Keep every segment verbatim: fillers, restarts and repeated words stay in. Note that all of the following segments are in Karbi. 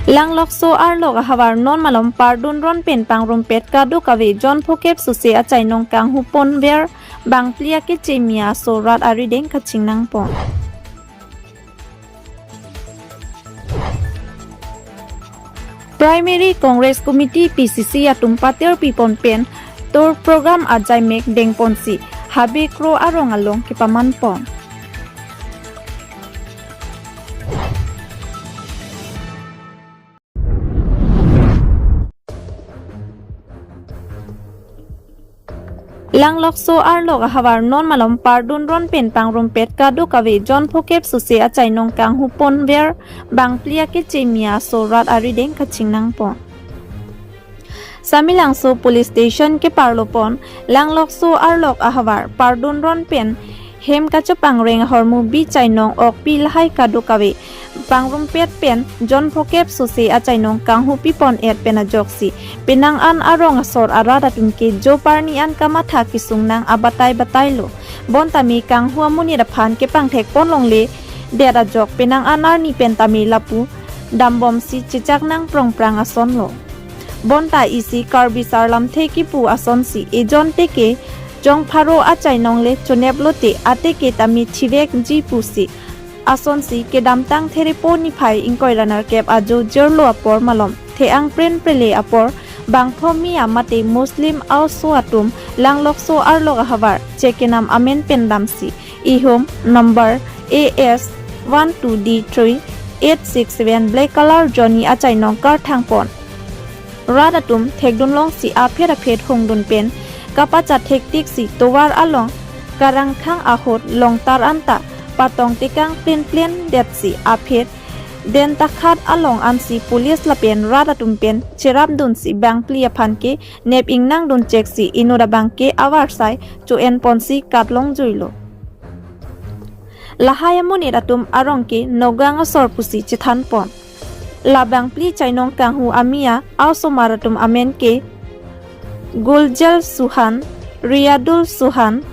Langlokso arlok ahavar non malom pardun ron pen pangrumpet kadokave jon phokep suse achainong kanghu ponver bangphli akechemi aso rat arideng kachingnang pon. Primary Congress Committee P C C atum patir pipon pen tour program ajaimek dengponsi Habe Kro arong along kepaman pon. Langlokso arlok ahavar non malom pardun ron pen pangrumpet kadokave jon phokep suse achainong kanghu ponver bangphli akechemi aso rat arideng kachingnang pon. Samelangso Police Station keparlo pon, Langlokso arlok ahavar pardun ron pen hem kachopangreng ahormu bi chainong okpi lahai kadokave pangrumpet pen jon phokep suse achainong kanghu pipon et pen ajoksi penang an arong asor arat atum ke jo parni an kamatha kesung nang abatai batailo. Bonta me kanghu amonit aphan kepangthek pon longle det ajok penang an arni pen tame lapu dambomsi chechak nang prongprang asonlo. Bonta isi Karbi Sarlamthe kipu asonsi ejon teke jong pharo achainong le chonep lote ateke tame thivekji pusi asonsi kedamtang Therepo niphai ingkoi ra nerkep ajo jirlo apor malom the-ang pren prele apor bangpho Miya mate Muslim aoso atum Langlokso arlok ahavar chekenam amen pen damsi ihum number A S one two D three eight six seven black color jonni achainong karthang pon. Rat atum thekdun longsi aphet aphet hongdun pen kapachat thektiksi tovar along karangkhang ahut longtar anta patong tekang plen plen detsi aphet den takhat along ansi police lapen rat atum pen cherapdunsi bangphli aphan ke nep ingnangdun cheksi inut abang ke avarsai cho-en ponsi katlong juilo. Lahai amonit atum arong ke Nagaon asor pusi chethan pon. La bangphli chainong kanghu amia aosomar atum amen ke Guljal Suhan, Riyadul Suhan,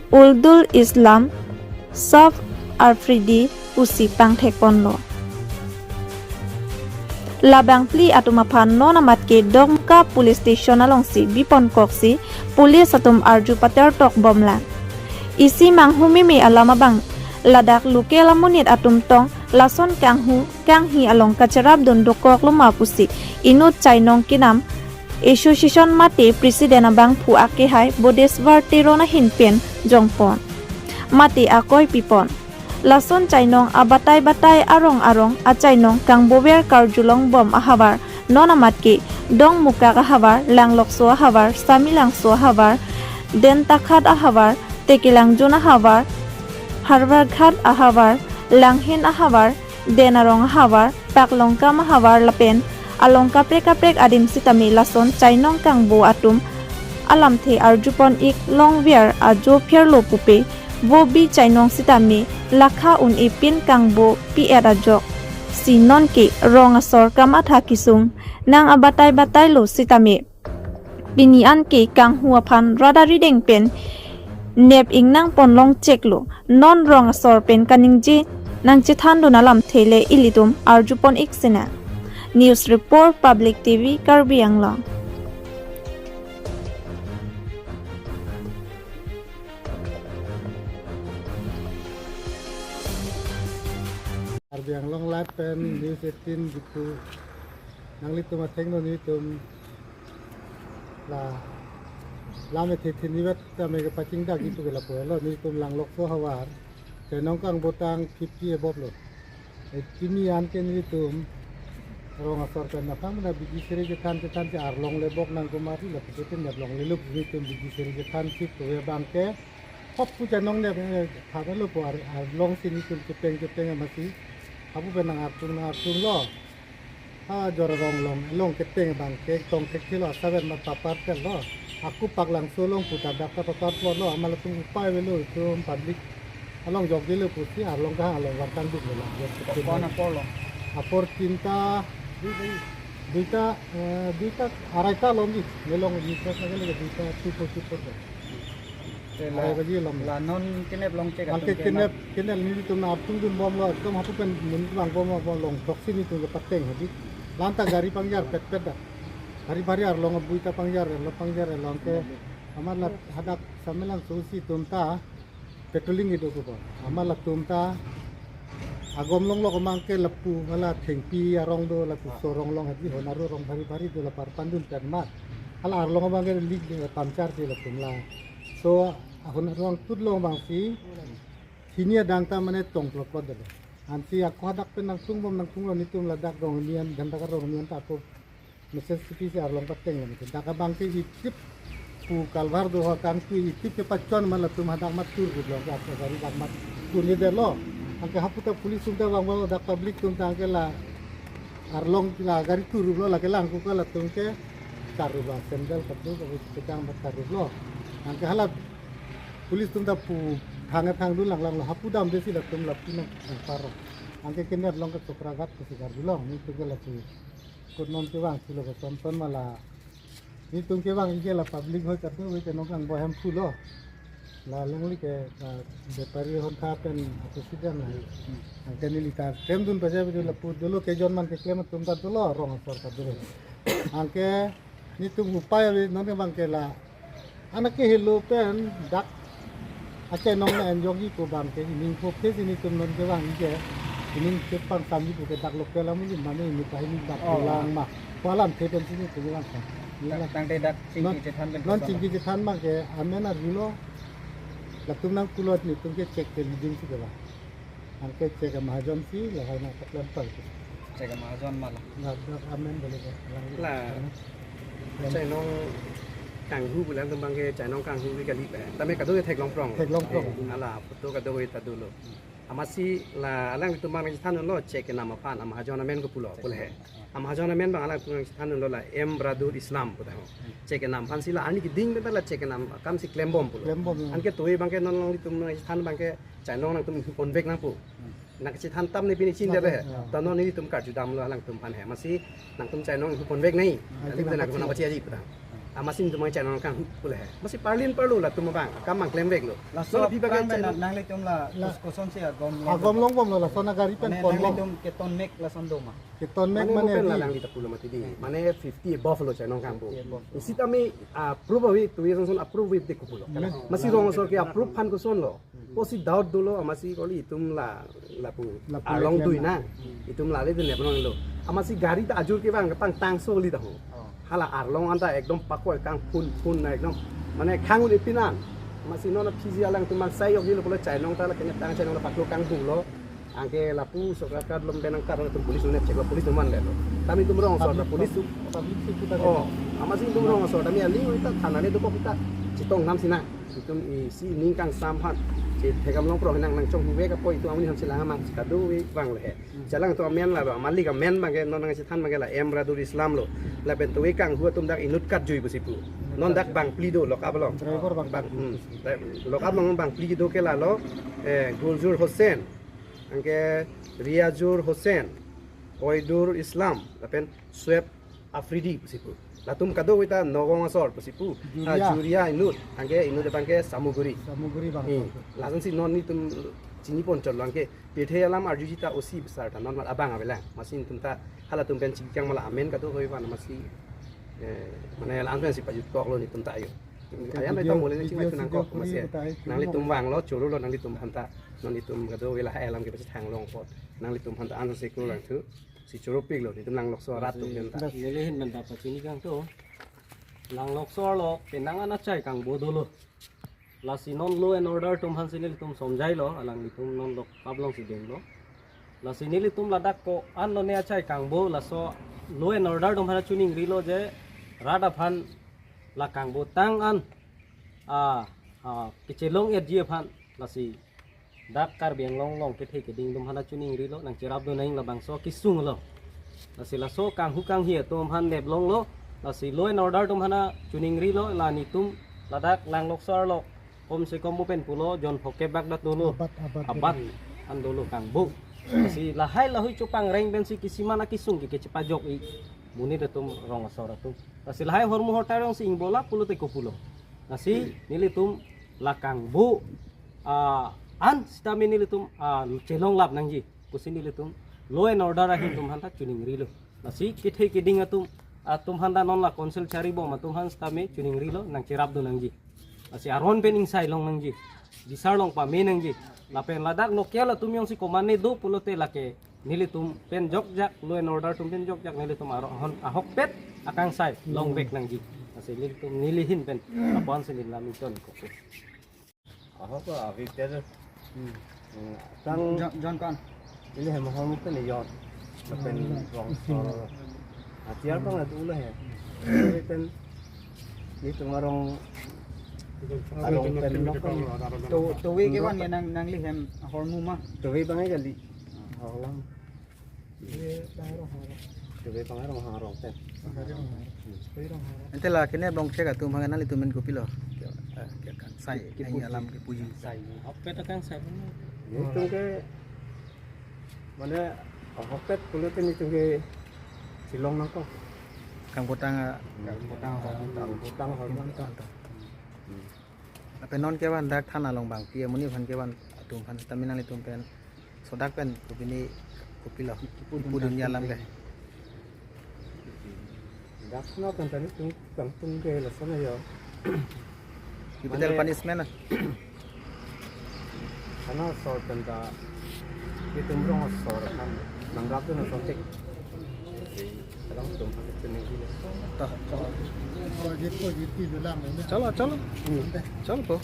Uldul Islam, Saf Afridi pusi pangthek ponlo. La bangphli atum aphan non amat ke Dongka Police Station alongsi bipon koksi police atum arju pater tok bomlang. Isi manghumeme alam abang ladak local amonit atum tong lason kanghu kanghi along kacherapdun dokok loma pusi inut chainong kenam Association mate President abangphu akehai Bodheswar Teron ahin pen jongpon mate akoi pipon. Lason chainong abatai batai arong arong achainong kangbover karjulong bom ahavar non amat ke Dongmukak ahavar, Langlokso ahavar, Samelangso ahavar, Dentakhat ahavar, Tekelangjun ahavar, Harbarghat ahavar, Langhin ahavar, Denarong ahavar, Paklongkam ahavar lapen along kaprek kaprek adim sitame lason chainong kangbo atum alamthe arjupon ik longver ajo pherlo pupe vo bi chainong sitame lakha un-e pin kangbo pi-et ajoksi nonke rong asor kamatha kesung nang abatai batailo sitame pini anke kanghu aphan rat arideng pen nep ingnang pon longcheklo. Non rong asor pen kaningje nangchethandun alamthe le ilitum arjupon ik sinang. News Report, Public T V, Karbi Anglong. Karbi Anglong Live pen News eighteen gitu. Nanglitum athengno nelitum la, la me the the niwet ta me kepachingdak gitu ke lapu lo, nelitum Langlokso ahavar chainong kangbo tang fifty above lo. E, pini anke nelitum rong asor pen aphan mena biji siri chethan chethan che arlong le bok nang kumar la putin nep longle lo, nelitum biji siri chethan chip to abang ke hop pu chainong nep, eh, thadalo pu ar, arlongsi nelitum chepeng chepeng masi hapu pen nang artung nang artunglo. Ha jor rong long, long keteng abang ke tong thekthelo, asaven ma papar tel lo. Aku Paklangso along puta dak ta papar po lo, amat latum upai avelo itum public along jokjelo pusi arlong kehang along wartang duk lo lang. Jok keteng. Kon apor lo? Apor tinta, duita, eh, duita, araita along di, melong ni sa sa lagi duita, two four two four. Te la, arai baji along. La non kenep longchek atum ke kenep, kenep nelitum artungdun bomlo, ekdom hapu pen mun vang bomlo, bom longthoksi nelitum kepateng hadi. Lanta gari pangjar petpet dak. Bhari bhari arlong abui ta pangjar, arlong pangjar, arlong ke. Amat la hadak Samelangso si atum ta patrolling kedo ko. Amat latum ta agom longlok amang ke lapu hala thengpi arong do, lapu sorong long hadi hon aru arong bhari bhari do, la parpandun pen mat. Hala arlong amang ke leak do, puncture do latum la. So ahon arong tut long abang si hini adang ta mane tong plot plot do. Ansi ako hadak pen nangtung bom nangtung lo, nitum ladak rong nian, ganda ka rong nian ta ako mesen sipi si arlong pateng lo, nitum dak abang ke itip pu kalvar do ha kangtui, itip ke pachon man latum hadak mat tur gublo, dak gari dak mat tur ni de lo. Anke hapu ta police atum ta vang vang dak public atum ta anke la arlong la gari tur lo, la kelang kuka latum ke karup lo, sandal kadu kadu sedang mat karup lo. Anke hala police atum ta pu thang thang dun lang lang lo, hapu dam de si latum lapu nang nang paro. Anke kene arlong ke Chokraghat ke si kar dulong, nitum ke lasi. Kut non kevang si lo ke son son mala. Nitum kevang ike la public hoi kadu hoi ke nongkang bohem phu lo. La longli ke, ah, bepari hon kha pen president la. Anke neli ta klem dun paja bedu lapu dolo ke jon man ke klem atum ta dolo rong asor ta dolo. Anke nitum upai ave non kevang ke la. Anak ke helo pen dak achainong na enjoy ko bang ke ining ko ke sini tum non kevang ike ining ke pang kami ko ke dak local amu ni mane ini kahi ni dak Oh. Lang ma. Kualam the pen sini tum lang sa. Ini Dak lang. Tangte dak Non- chingki chethan pen Non koson. Chingki chethan ma ke amen arjulo. Latum nang kulot nitum ke check ke leading si ke ba. Anke check ke mahajon si lahai na paklem pal. Check ke mahajon ma la. Na dak amen bole ke. Lang. La. Lang. Chainong kanghu bulang tembang ke chainong kanghu ke kali ba. Tame kadu ke theklong prong. Theklong prong. Eh, ala photo kadu ke ta dolo. Amatsi la alanglitum mang chethan lo check ke nam aphan amahajon amen ko pulo pule he. Amahajon amen bang alangtum mang chethan lo la M Bradul Islam puta ho. Check ke nam aphan si la ani keding beta la check ke nam akam si klembom pulo. Klembom, ya. Anke toi bang ke non alangtum mang chethan bang ke chainong nangtum hu convict nangpo. Nang chethan tam ne pini chin Nang- dere he. Ya. Tano nelitum karju damlo alangtum aphan he. Amatsi nangtum chainong hu convict nai. Ah, Alangtum chethan nang apa nang chin? Bachi aji puta. Amatsi nelitum mang chainong kanghu pule he. Amatsi parlin parlo latum abang. Akam mang klemvek lo. Laso So, phi bang prang ke ben chainong nang- nanglitum la La- kus- koson si agom long Agom long bom lo laso na gari pen Mane pon long. Nanglitum keton mek lason do ma. Keton mek Mane mane mo pen la di. Nangli ta pulo mati di. Mane fifty above lo chainong kanghu. Fifty above. Isi tame approve avi tu ye son son approve avi de ko pulo. Yes. Amatsi rong asor ke approve aphan koson lo. Pusi doubt dolo amatsi kali itum la lapu Lapu arlong leklem tui na. Na. Itum la le dun ne pon lo. Amatsi gari ta ajur kevang ke pangtangso li ta ho. Oh. Hala arlong anta ekdom pakoi kangphun phun na ekdom. Mane khangun ipinan. Amatsi non aphi si alangtum mang sai yok di lo pulo chainong ta la kene tang chainong la paklo kangbu lo. Anke lapu Chokraghat along pen nangkar atum police ne check lo police man le lo. Tame itum rong asor Public police tu. Public si kita Oh, amatsi itum rong asor tame ali ta thana le do ko kita chetong nam sina. Itum isi ning kangsam aphan. Che thekam long prong nang nang chong huve ka poi itum amonit aphan chelang amang si kadu ve vang le he. Chelang atum amen la ba malik amen bang ke non nang chethan bang ke la M Bradul Islam lo. Lapen tu kanghu atum dak inut kat jui pusi pu. Non dak bang pli do lock up along. Driver bang Bang, pli. Hmm. Lock up along bang pli do ke la lo, eh, Guljur Hussain. Anke Riajur Hussain. Oidur Islam. Lapen Sueb Afridi pusi pu. Latum kado kita Nagaon asor pusi pu. Juria. Ah, Juria inut. Anke inut abang ke Samuguri. Samuguri bang. Hmm. Lason si non nelitum chini pon chot lo anke pirthe alam arjuji ta osi besar ta non mal abang avelang. Amatsi nelitum ta halatum pen chikang mala amen kado hoi van amatsi. Eh, mane lang pen si pajut kok lo nelitum ta ayo. Ayan video, ta mole ni video, chingmai video nang kok kuri masi. Nanglitum vang lo choro lo nanglitum aphan ta. Non nelitum kado vela alam ke pasi thang long pot. Nanglitum aphan ta an se ko lang thu. Si choro pik lo, nelitum Langlokso arat atum pen ta. Neli hin pen ta pachini kang to. Langlokso arlo, penang an achai kangbo dolo. Lasi non law and order atum aphan si nelitum somjai lo, alanglitum non lock up along si deng lo. Lasi nelitum ladak ko-an lo ne achai kangbo, laso law and order atum aphan choningri lo je, rat aphan la kangbo tang an, a, a, kechelong etji aphan, lasi dak Karbi Anglong along kethe keding atum aphan choningri lo, nang cherap do nang labangso kesung lo. Lasi laso kanghu kanghi atum aphan nep long lo, lasi law and order atum aphan choningri lo, la nelitum ladak Langlokso arlo, kom se kom open pulo, jon phokep bak dak dolo. Abat, abat Abat dolo. An dolo kangbo. Lasi lahai lahui chopang reng pen si kisiman akesung ke kechepajok-i. Monit atum rong asor atum. Lasi lahai hormu hortai rong si ingbola pulo te ko pulo. Lasi nelitum la kangbo, ah, an sitame nelitum, ah, chelong lap nangji. Pusi nelitum law and order ahin atum aphan ta choningri lo. Lasi kethe keding atum, atum aphan ta non la council charibom atum aphan sitame choningrilo, nangcherapdun nangji. Lasi aron pen ingsai long nangji. Bisar long pame nangji. Lapen ladak local atum jongsi komatne do pulote lake nelitum pen jokjak, law and order atum pen jokjak, nelitum aro-, ahon-, ahokpet akangsai longvek nangji. Lasi nelitum neli ahin pen lapu-an si neli lam ingtonkokpo. Ahok ko avi ter. Hmm. Hmm. Tang John, John kon? Ili hem ahormu pen John. Lapen rong so. Atiar bang atu ulah ya. Pen nelitum arong, arong pen nok kan. To, to we ke wan ya nang, nangli hem ahormu ma? To we bang kali. Ahok lang. Kebe pangarong harong pen. Ante la kene bong chek atum hangan nelitum pen kopilo. Sai, kep-, ai alam kepuji. Sai, ahokpet akangsai. Nelitum ke, mane, ahokpet pulote nelitum ke chilong nangkok. Kangpotang, ah, kangpotang, kangpotang, kangpotang. Ape non kevan dak than along bang pi amonit aphan kevan atum aphan sitame nanglitum pen sodak pen kopine kopilo kipudun alam ke. Dak no kan tani tung kangtung ke lason ajo. Capital punishment na. Kana sor pen ta itum rong sor kan nanggap tu na sontek. Kadang tum pakai pen ini. Toh. Chalo, chalo. Chalo po.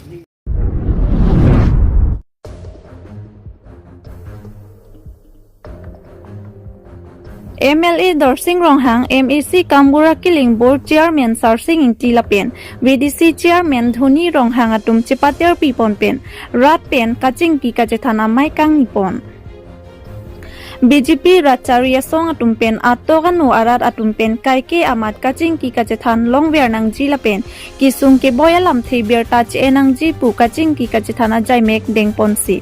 M L A Dorsing Ronghang, M A C Kamgura Killing, Board Chairman Sarsing Ingti lapen V D C Chairman Dhoni Ronghang atum chepater pipon pen rat pen kachingki kachethan amei kangni pon. B J P Ratchari Asong atum pen atok ano arat atum pen kaike amat kachingki kachethan longver nangji lapen kesung keboi alamthe birta che-en nangji pu kachingki kachethan ajaimek dengponsi.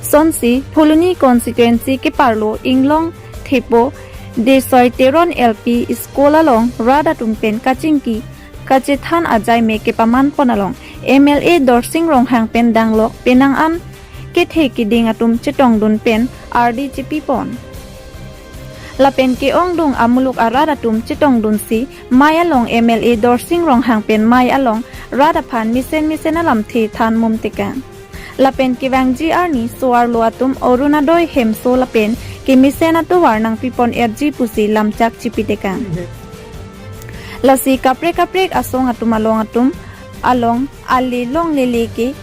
Sonsi, Phuloni constituency keparlo Inglong Thepo Desoi Teron L P School along rat atum pen kachingki kachethan ajaimek kepaman pon along M L A Dorsing Ronghang pen danglok penang an kethe keding atum chetongdun pen ardi chepipon. Lapen ke-ongdung amuluk arat atum chetongdunsi mei along M L A Dorsing Ronghang pen mei along rat aphan mesen mesen alamthe than mum tekang. Lapen kevangji arni so-arlo atum Orunodoi hemso lapen kemesen atovar nangpipon erji pusi lamchak chipi tekang. Lasi kaprek kaprek asong atum along atum along ale longlele ke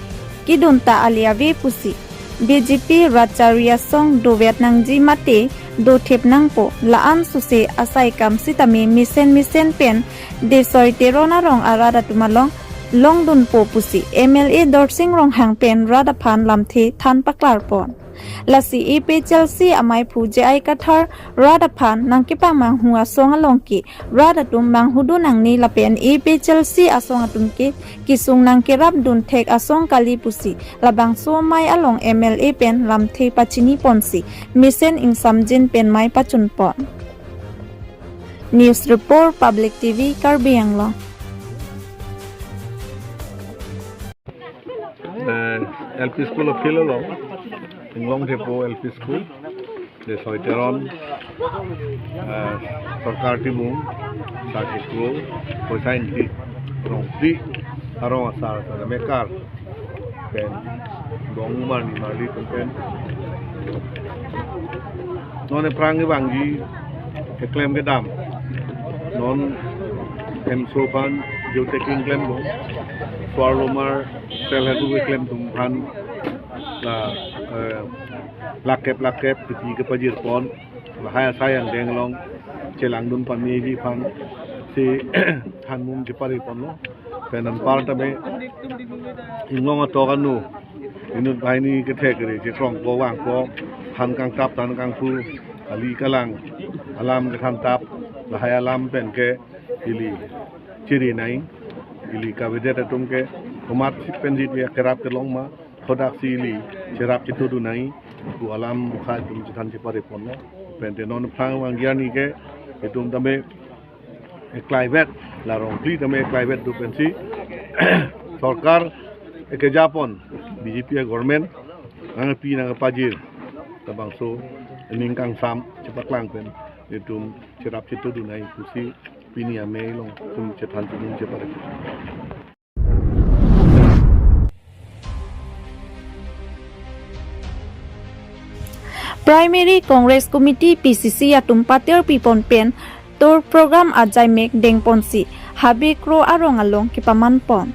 kedun ta ale ave pusi B J P Ratchari Asong dovet nangji mate dothep nangpo la-an suse asai kam sitame mesen mesen pen Desoi Teron arong arat atum along longdunpo pusi M L A Dorsing Ronghang pen rat aphan lamthe than paklarpon. Lasi A P H L C amaiphu J I Kathar rat aphan nangkepamanghu asong along ke rat atum manghudun nangne lapen A P H L C asong atum ke kesung nangkerapdun thek asong kali pusi labangso mei along M L A pen lamthe pachiniponsi mesen ingsamjin pen mei pachunpon. News Report, Public T V, Karbi Anglong. Eh, L P School aphi lo, Inglong Thepo L P School, Desoi Teron, eh, Sorkar Timung, Sar Kekro, Khorsai Ingti, Rongpi, arong asar, asar mekar, pen, dong umar ni marli tum pen. Non aphrang kevangji keklem kedam. Non hemso aphan geotagging klemlo. So-arlo mar self help group keklem atum aphan la, eh, lakep lakep kepi kepajirpon. Lahai asai angdeng along chelangdun pameji aphan si than mum chepareponlo. Pen anpar tame Inglong atok ano inut banghini kethek kere chekrongpo vangpo, than kangtap than kangphu, kali kalang alam kethan tap, lahai alam pen ke ili chiri nai, ili kavedet atum ke komat pensi kerap kelong ma, hadak si ili cherap chetudun nai pu alam bukhai atum chethan chepareponlo. Pen te non aphrang vangji arni ke itum tame eklaivet, la Rongpi tame eklaivet do pensi sorkar ekejapon, B J P government nangpi nangpajir. Labangso aning kangsam chepaklang pen itum cherap chetudun ai pusi pini amei along itum chethan chedun cheparak. Primary Congress Committee, P C C atum patir pipon pen tour program ajaimek dengponsi Habe Kro arong along kepamanpon.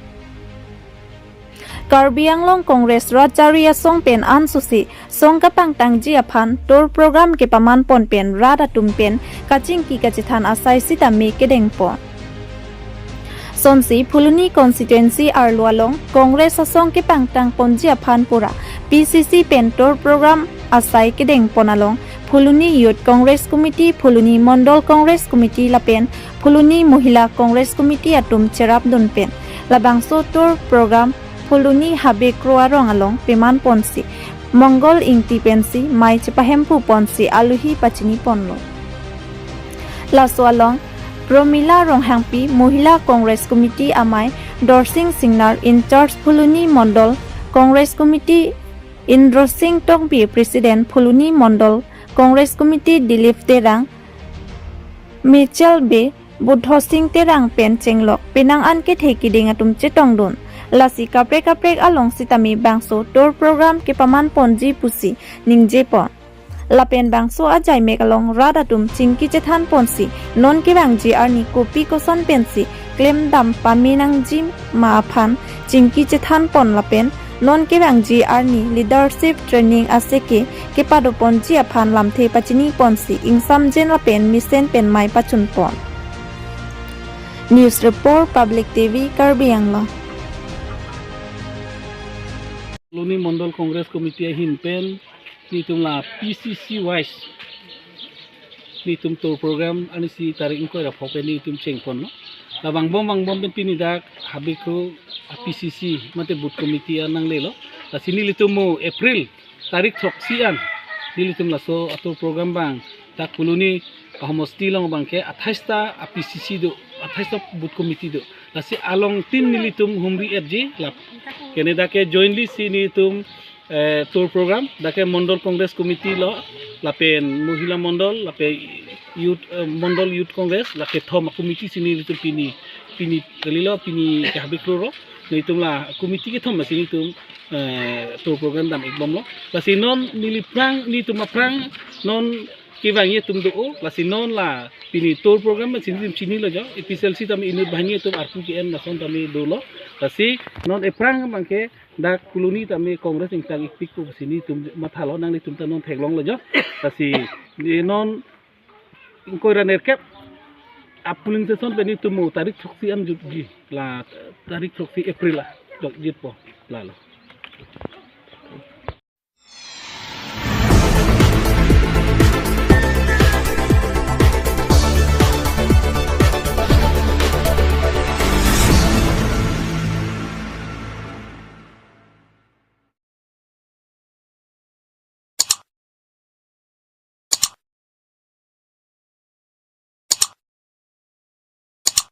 Karbi Anglong Congress Rajari Asong pen ansusi song kapangtangji aphan tour program kepamanpon pen rat atum pen kachingki kachethan asai sitame kedengpon. Sonsi Phuloni constituency arlo along Congress asong kepangtangponji aphan pura P C C pen tour program asai kedengpon along Phuloni Youth Congress Committee, Phuloni Mondol Congress Committee lapen Phuloni Mohila Congress Committee atum cherapdun pen labangso tour program Phuloni Habe Kro arong along pemanponsi Mongol Ingti pensi mei chepahemphuponsi aluhi pachiniponlo. Laso along Promila Ronghangpi, Mohila Congress Committee amei Dorsing Singnar, in charge Phuloni Mondol Congress Committee Indro Sing Tokbi, President Phuloni Mondol Congress Committee Dilip Terang, Mitchell Bey, Budho Sing Terang pen chenglok penang an kethe kiding atum chetongdun. Lasi kaprek kaprek along sitame bangso tour program kepamanponji pusi ningjepon. Lapen bangso ajaimek along rat atum chingki chethanponsi non kevangji arni kopi koson pensi klemdam pame nangji ma aphan chingki chethanpon lapen non kevangji arni leadership training aseke kepadoponji aphan lamthe pachiniponsi ingsamjen lapen mesen pen mei pachunpon. News Report, Public T V, Karbi Anglong. Phuloni Mondol Congress Committee ahin pen nelitum la P C C wise nelitum tour program arnisi tarik ingkoi ra pho pen nelitum chengponlo. La vangbom vangbom pen pini dak Habe Kro a P C C mate booth committee an nanglelo. Lasi nelitum mo April tarik throksi an nelitum laso atour program abang dak Phuloni ahomosti along abangke athais ta a P C C do, athais ta booth committee do. Lasi along tin nelitum humri etji lap. Kene dak ke jointly si nelitum eh, tour program dak ke Mondol Congress Committee lo, lapen Mohila Mondol, lapen Youth, eh, Mondol Youth Congress, lake thom a committee si nelitum pini, pini kalilo, pini ke Habe Kro ro. Nelitum la committee kethom si nelitum, eh, tour program dam-ikbomlo. Lasi non neli aphrang, nelitum aphrang non kevangji atum do-o, lasi non la pini tour program si nelitum chinilo jo, A P C C sitame inut banghini atum arpu ke-en lason tame dolo. Lasi non aphrang abangke dak Phuloni tame Congress ingtang-ikpik pusi nelitum mathalo, nanglitum ta non theklonglo jo. Lasi non ingkoi ra nerkep a polling station pen nelitum mo tarik throksi an jutji, la tarik throksi April a jok jutpo lalo.